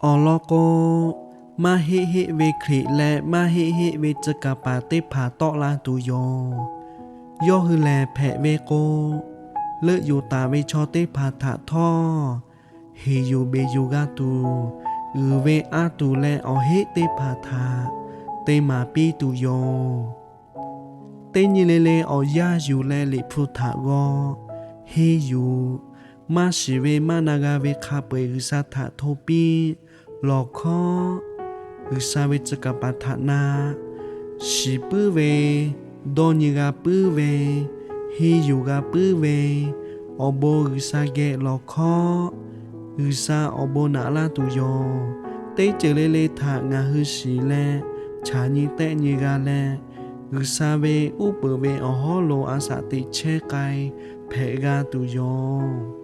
Awˬ lawn k'o, maˇ heˆ heˆ ve Hkriꞈ leh maˇ heˆ heˆ ve tcuh kaˍ paˍ teˇ hpaˍ tawˆ la tuˬ yoˬ. Yawˇ hui lehˬ hpehꞈ ve k'o, leuˆ yuˬ taˍ ve chaw teˇ hpaˍ htaꞈ htawˇ, heˍ yuˬ beˬ yuˬ g'a tuˬ, uiˍ ve a tuˬ leh awˬ heˆ teˇ hpaˍ htaꞈ te maˍ piˇ tuˬ yoˬ. Teˇ nyi le le awˬ yanˇ yuˬ leh Liꞈ hpu htaꞈ g'aw, henˇ yuˬ, maˇ shiˍ ve maˇ na g'a ve hk'a peu-eˬ G'uiˬsha htaꞈ hto piˇ lawˬ hkawˉ, G'uiˬsha ve tcuh kaˍ paˍ htaꞈ na shiˍ puiˉ ve, dawˇ nyi g'a puiˉ ve, henˇ yuˬ g'a puiˉ ve, awˬ bon G'uiˬsha geh lawˬ hkawˉ, G'uiˬsha awˬ bon naꞈ laˇ tuˬ yoˬ. Teˇ ceuˬ le le htaꞈ ngaˬ hui shiˍ leh chaꞈ nyi tehˆ nyi g'a leh, G'uiˬsha ve uˉ peunˍ ve awˬ hawˉ lo a shaꞈ teꞈ chehˇ k'ai hpehꞈ g'a tuˬ yoˬ.